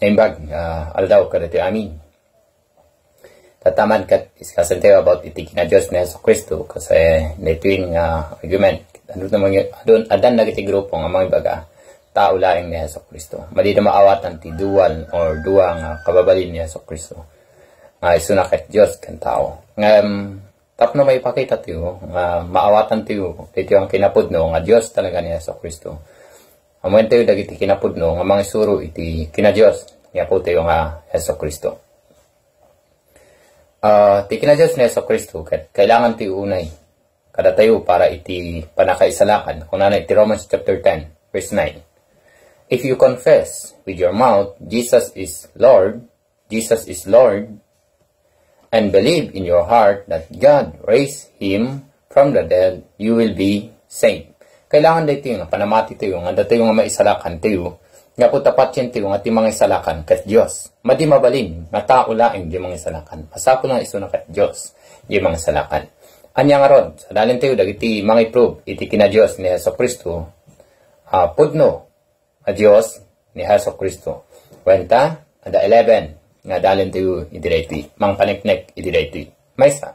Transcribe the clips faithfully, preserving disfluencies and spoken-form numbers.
Naimbag nga aldaw kadatayo amin. Tatta man ket discussion tayo about iti kina-Dios ni Jesu-Cristo, kasi daytoy nga argument. Adu naman, adun, addan dagiti grupo nga mangibaga, tao laeng ni Jesu-Cristo. Madida maawatan ti dual or dua nga kababalin ni Jesu-Cristo. Nga isuna ket Dios ken tao. Ngem, tapno maipakita tayo nga maawatan tayo, daytoy nga kinapudno nga Dios talaga ni Jesu-Cristo. Ammoen tayo dagiti kinapudno nga mangisuro iti kina-Dios ni Apo tayo nga Jesu-Cristo. Ah, ti kina-Dios ni Jesu-Cristo, ket kailangan ti unay kadatayo para iti pannakaisalakan. Kunana iti Romans chapter ten, verse nine, "If you confess with your mouth Jesus is Lord, Jesus is Lord, and believe in your heart that God raised him from the dead, you will be saved." Kailangan daytoy nga panamati tayo, nga datayo nga maisalakan tayo, nga po tapatien tayo, nga ti mangisalakan ket Dios. Madi mabalin, nga tao laeng di mangisalakan. Masapul nga isuna ket Dios, di mangisalakan. Ania ngarud, sa dalin tayo, dagiti mangiprove, iti kina-Dios ni Jesu-Cristo, ah, pudno, a Dios ni Jesu-Cristo. Kuenta, ada eleven, nga dalin tayo iti daytoy. Mangpaneknek iti daytoy. Maysa.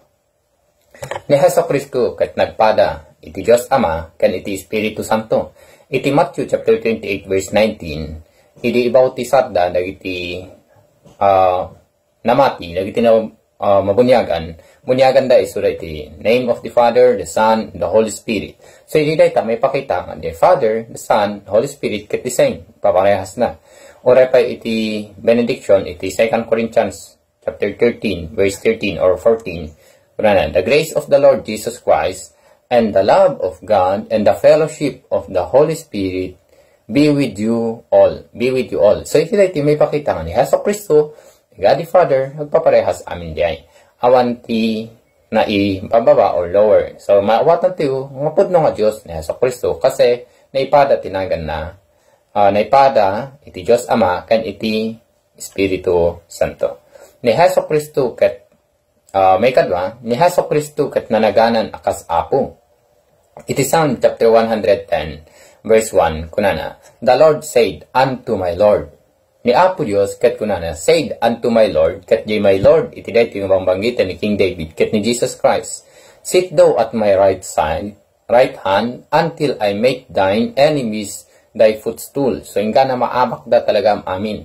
Ni Jesu-Cristo ket nagpada iti Dios Ama ken iti Espiritu Santo. Iti Matthew chapter twenty-eight, verse nineteen, idi ibautisarda dagiti, ah, namati, dagiti na, ah, mabuniagan, buniaganda isu iti name of the Father, the Son, and the Holy Spirit. So, idi dayta maipakita nga the Father, the Son, the Holy Spirit, ket the same, paparehas na. Uray pay iti benediction, iti Second Corinthians chapter thirteen, verse thirteen or fourteen, kunana, "The grace of the Lord Jesus Christ, and the love of God, and the fellowship of the Holy Spirit, be with you all." Be with you all. So, iti daytoy maipakita nga ni Jesu-Cristo, God the Father, nagpaparehas amin diay. Awan ti naipababa or lower. So, maawatan tayo nga pudno nga Dios ni Jesu-Cristo, kasi naipada ti naganna, ah, naipada iti Dios Ama ken iti Espiritu Santo. Ni Jesu-Cristo ket, ah, maikadua, ni Jesu-Cristo ket nanaganan a kas Apo. Iti Psalm chapter one hundred ten, verse one, kunana, "The Lord said unto my Lord." Ni Apo Dios ket kunana, "Said unto my Lord," ket di my Lord, iti daytoy nga bangbanggiten ni King David ket ni Jesus Christ, "Sit thou at my right side, right hand, until I make thine enemies thy footstool." So, inggana maabakda talaga amin.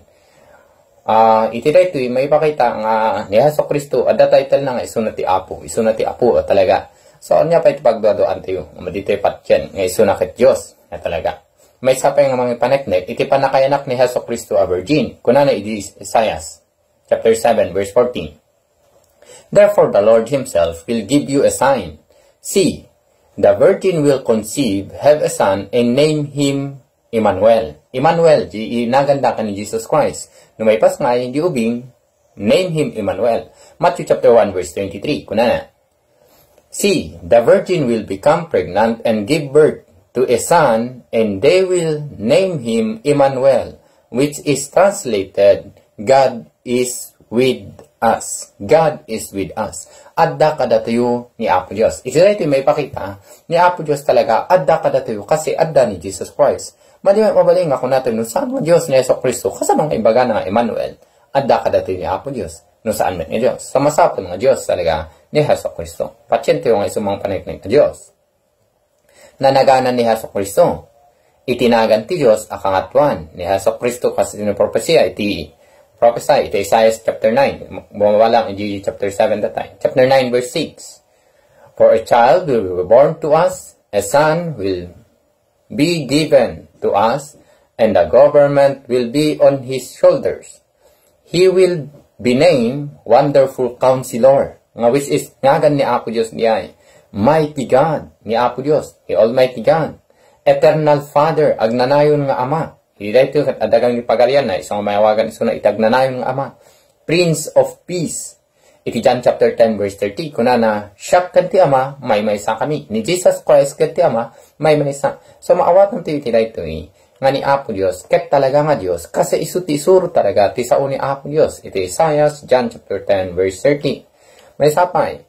Ah, iti daytoy, maipakita nga ni Jesu-Cristo, adda title na nga isuna ti Apo, isuna ti Apo, ah, talaga. So, ania pay ti pagduaduaan tayo, nga maditoy patien, nga isuna ket Dios, nga talaga. Maysa pay nga mangipaneknek, iti pannakayanak ni Jesu-Cristo a virgin. Kunana idi Isaias, chapter seven, verse fourteen, "Therefore the Lord himself will give you a sign. See, the virgin will conceive, have a son, and name him Emmanuel." Emmanuel, di inaganda ken ni Jesus Christ. No maipasngay, di ubing, "Name him Emmanuel." Matthew chapter one, verse twenty-three, kunana, "See, the virgin will become pregnant and give birth to a son, and they will name him Emmanuel," which is translated, "God is with us." God is with us. Adda kadatayo ni Apo Dios. Iti daytoy maipakita, ni Apo Dios talaga, adda kadatayo kasi adda ni Jesus Christ. Madi met mabalin nga kunatayo, no saan nga Dios ni Jesu-Cristo, kasano nga ibagana nga Emmanuel? Adda kadatayo ni Apo Dios. No saan met nga Dios. Sa masapul nga Dios talaga ni Jesu-Cristo. Patien tayo nga isu mangpaneknek nga Dios. Nanaganan ni Jesu-Cristo. Iti nagan ti Dios a kangatoan ni Jesu-Cristo, kas iti propesiya iti propesiya iti Isaiah chapter nine. Bumaba lang iti chapter seven that time. Chapter nine, verse six. "For a child will be born to us, a son will be given to us, and the government will be on his shoulders. He will be named Wonderful Counselor." Nga which is, ngagan ni Apo Dios diay. Mighty God ni Apo Dios, the Almighty God. Eternal Father, agnanayon nga Ama. Iti daytoy ket adda kang ipagarian na, isu nga mayawagan isuna iti agnanayon nga Ama. Prince of Peace. Iti John chapter ten, verse thirty, kunana, "Siak ken ti Ama, maymaysa kami." Ni Jesus Christ ken ti Ama, maymaysa. So, maawatan tayo iti daytoy, nga ni Apo Dios, ket talaga nga Dios, kasi isu ti isuro talaga ti sao ni Apo Dios. Iti Isaiah, John chapter ten, verse thirty. Maysa pay,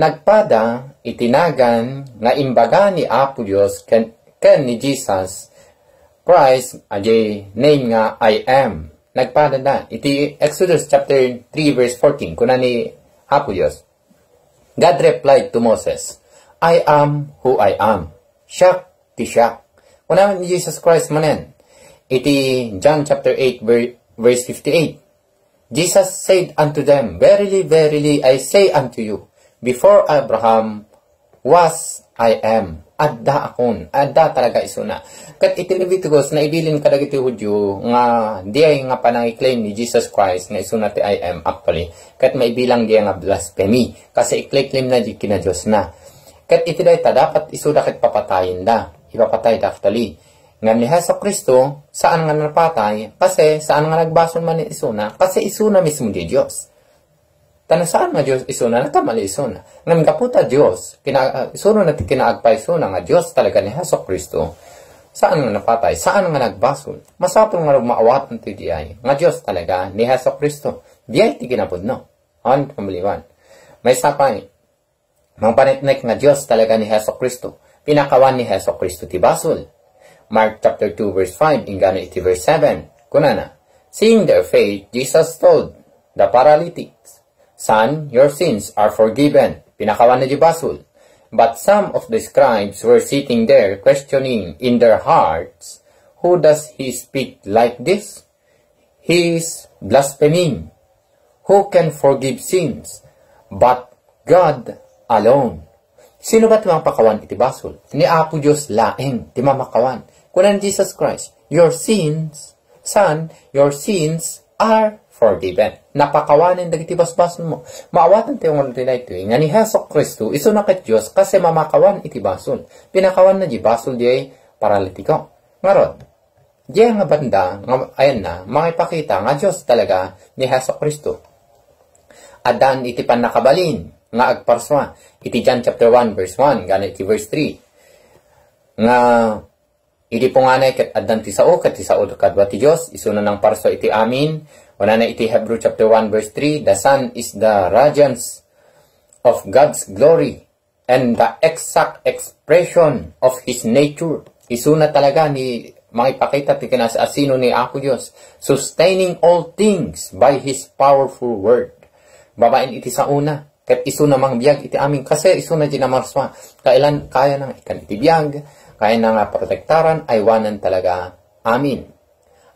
nagpada iti nagan nga imbaga ni Apo Dios ken, ken ni Jesus Christ, a di name nga I am. Nagpadada iti Exodus chapter three, verse fourteen. Kuna ni Apo Dios, God replied to Moses, "I am who I am." Siak ti siak. Kuna ni Jesus Christ manen, iti John chapter eight, ver-, verse fifty-eight, Jesus said unto them, "Verily, verily, I say unto you, before Abraham was, I am." Adda akon. Adda talaga isuna. Ket iti Leviticus, naibilin kadagiti Judio nga diay nga panangiklaim ni Jesus Christ nga isuna ti I am actually. Ket maibilang diay nga blasphemy. Kasi iklaimna di kina Dios na. Ket iti dayta, dapat isuda ket papatayenda. Ipapatayda actually. Ngem ni Jesu Cristo, saan nga napatay, kasi saan nga nagbasol man isuna, kasi isuna mismo di Dios. Ta no saan nga Dios isuna, nagkamali isuna. Ngem gapu ta Dios, kina-, isuna na ti kinaagpaysona nga Dios talaga ni Jesu Cristo, saan nga napatay, saan nga nagbasol. Masapul nga maawatan ti diay, nga Dios talaga ni Jesu Cristo. Diay ti kinapudno. Awan pamaliwan. Maysa pay, mangpaneknek nga Dios talaga ni Jesu Cristo. Pinakawan ni Jesu Cristo ti basol. Mark chapter two, verse five, inggana iti verse seven. Kunana, "Seeing their faith, Jesus told the paralytics, 'Son, your sins are forgiven.'" Pinakawan na di basol. But some of the scribes were sitting there, questioning in their hearts, "Who does he speak like this? He is blaspheming. Who can forgive sins but God alone?" Sino ba ti mangpakawan iti basol? Ni Apo Dios laeng ti mamakawan. Kuna ni Jesus Christ, "Your sins, son, your sins are forgiven." Napakawanen dagiti basbasolmo. Maawatan ti ungol ti daytoy nga ni Jesu Cristo, isuna ket Dios, kasi mamakawan iti basol. Pinakawan na di basol diay paralitiko. Ngarud, diay nga banda, nga, ayan na, mangipakita nga Dios talaga ni Jesu Cristo. Addaan iti pannakabalin nga agparsua. Iti John chapter one, verse one, gana iti verse three. Nga, idi punganay ket addan ti sao, ket ti sao kadua ti Dios, isuna nangparsua iti amin. Kunana iti Hebrew chapter one, verse three, "The Son is the radiance of God's glory and the exact expression of his nature." Isuna talaga ni mangipakita ti kinaas-asino ni Apo Dios, "Sustaining all things by his powerful word." Babaen iti saona, ket isuna mangbiag iti amin, kasi isuna di namarsua. Kailan, kayana nga ikkan iti biag, kayana nga protektaran, aywanan talaga amin.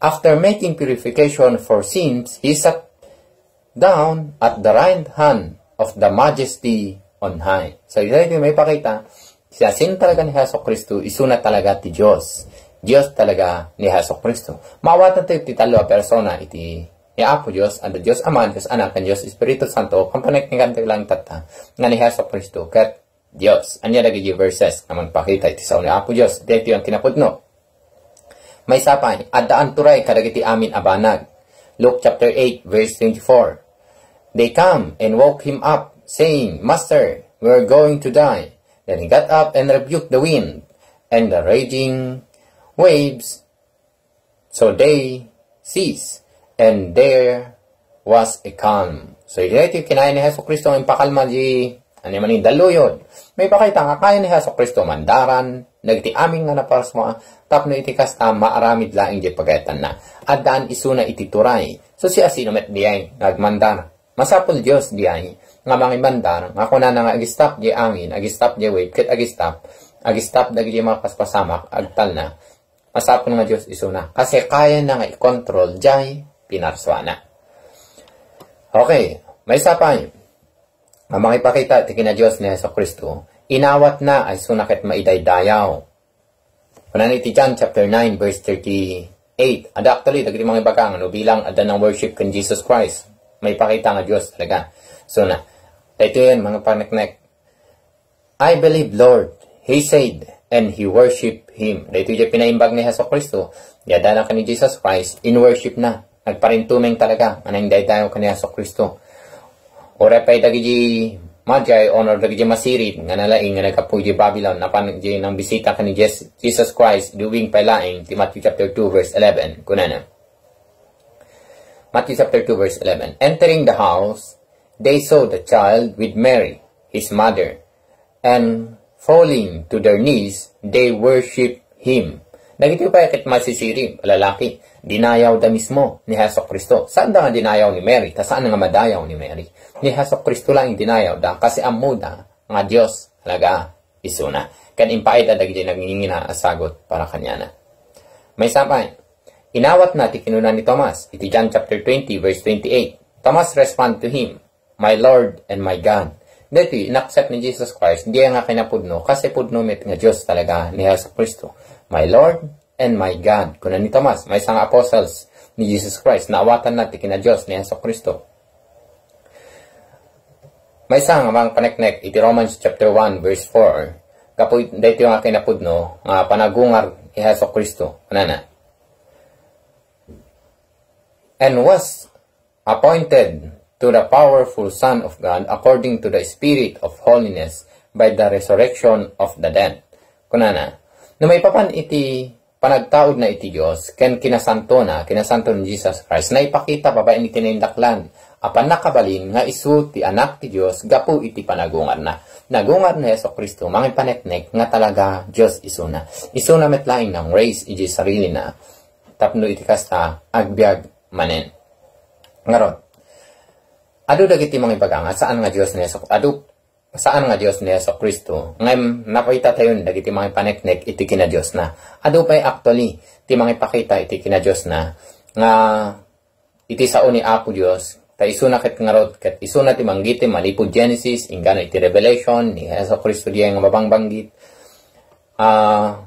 After making purification for sins, he sat down at the right hand of the Majesty on high. So, ita iti maipakita, siasino talaga ni Jesu Cristo, isuna talaga ti Dios. Dios talaga ni Jesu Cristo. Maawatan tayo ti tallo a persona iti ni Apo Dios, adda Dios Ama, Dios Anak, ken Dios Espiritu Santo, kampaneknekan ti langtatta, nga ni Jesu Cristo, ket Dios. Ania dagiti verses nga mangpakita iti sao ni Apo Dios? Daytoy ang kinapudno. Maysa pay, addaanto ray kadagiti amin a banag. Luke chapter eight, verse twenty-four. They come and woke him up, saying, "Master, we are going to die." Then he got up and rebuked the wind and the raging waves, so they ceased, and there was a calm. So, iti kinayan ni Jesu Cristo nga impakalma di, ano man yung daluyod. Maipakita nga kaya ni Jesu Cristo mandaran dagiti amin nga naparsua, tapno iti kasta, maaramid laeng di pagayatanna. Addaan isuna iti turay. So, siasino met diay nga agmandar? Masapul Dios diay nga mangimandar, nga kunana nga ag-stop di angin, ag-stop di wave, ket ag-stop, ag-stop dagiti mga paspasamak, agtalna. Masapul nga Dios isuna. Kasi kayana nga i-control diay pinarsuana. Okay, maysa pay nga mangipakita ti kina Dios ni Jesu Cristo, inawatna a isuna ket maidaydayaw. Kunana iti John chapter nine, verse thirty-eight. Adda actually dagiti mangibaga nga no bilang adda nang-worship ken Jesus Christ, maipakita nga Dios talaga. So na, daytoy yan, mga paneknek. "I believe, Lord," he said, and he worshiped him. Daytoy diay pinaimbag ni Jesu Cristo. Di addana ken ni Jesus Christ, in-worship na. Nagparintumeng talaga nga nangdaydayaw ken ni Jesu Cristo. Uray pay dagiti Magi, ono dagiti Masirit nga nalaing nga naggapu idiay Babilon, napan idiay nangbisita ken ni Jes-, Jesus Christ, iduwing pay laeng ti Matthew chapter two, verse eleven. Kunana. Matthew chapter two, verse eleven. Entering the house, they saw the child with Mary, his mother, and falling to their knees, they worship him. Dagiti pay ket masisirib a lalaki, dinayawda mismo ni Jesu-Cristo. Saanda nga dinayaw ni Mary, ta saan nga madayaw ni Mary. Ni Jesu-Cristo lang dinayaw da, kasi ammoda nga Dios talaga isuna. Ken impaayda dagiti nagingina a sagut para kaniana. Maysa pay, inawatna ti kinuna ni Tomas, iti John chapter twenty, verse twenty-eight. Thomas respond to him, "My Lord and my God." Daytoy, inaccept ni Jesus Christ, diay nga kinapudno, kasi pudno met nga Dios talaga ni Jesu-Cristo. "My Lord and my God," kuna ni Tomas, maysa nga apostles ni Jesus Christ, naawatanna ti kina-Dios ni Jesu-Cristo. Maysa nga mangpaneknek iti Romans chapter one, verse four, gapu daytoy nga kinapudno nga panagungar ni Jesu-Cristo, kunana, "And was appointed to the powerful Son of God according to the Spirit of holiness by the resurrection of the dead." Kunana, no maipapan iti panagtaudna iti Dios ken kinasantona, kinasanto ni Jesus Christ, naipakita babaen iti naindaklan a pannakabalin nga isu ti Anak ti Dios gapu iti panagungarna. Nagungar ni Jesu-Cristo, mangipaneknek nga talaga Dios isuna. Isuna met laeng nang-raise iti sarilina tapno iti kasta, agbiag manen. Ngarud, adu dagiti mangibaga nga saan nga Dios ni Jesu, adu, saan nga Dios ni Jesu-Cristo, ngem napakitatayon dagiti mangipaneknek iti kina-Diosna. Adu pay actually ti mangipakita iti kina-Diosna nga iti sao ni Apo Dios, ta isuna ket ngarud, ket isuna ti manggitim manipud Genesis, inggana iti Revelation, ni Jesu-Cristo diay nga mabangbanggit. Ah,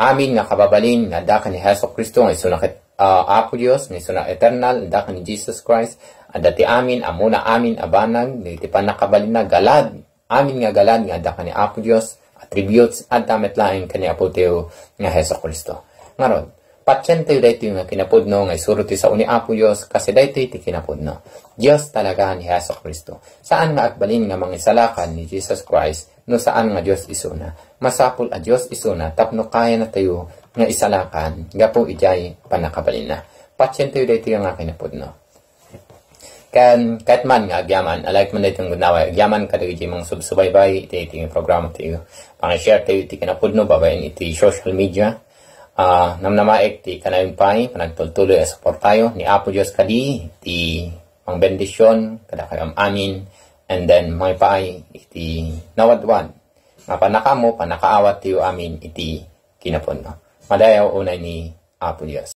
amin nga kababalin nga adda ken ni Jesu-Cristo nga isuna ket, ah, Apo Dios, nga isuna eternal, adda ken ni Jesus Christ, adda ti amin, ammona amin a banag, iti pannakabalinna, galad, amin nga galad nga adda ken ni Apo Dios, attributes, adda met laeng ken ni Apo tayo nga Jesu-Cristo. Ngarud, patientayo daytoy nga kinapudno nga isuro ti sao ni Apo Dios, kasi daytoy ti kinapudno. Dios talaga ni Jesu-Cristo. Saan nga agbalin nga mangisalakan ni Jesus Christ no saan nga Dios isuna. Masapul a Dios isuna tapno kayanatayo nga isalakan gapu idiay pannakabalinna. Patientayo daytoy nga kinapudno. Ken ket man nga agyaman, alike man daytoy nga gundaway, agyaman kadagiti mangsubsubaybay iti, iti programa tayo. Pangishare tayo iti kinapudno babaen iti social media. Ah, namnamaek ti kanayon pay, panagtultuloy a suportayo ni Apo Dios kadi, ti pangbendisyon kadakayo am-amin, and then mangipaay iti nawadwad nga pannakaammo, pannakaawat tayo amin iti kinapudno. Madayaw unay ni Apo Dios.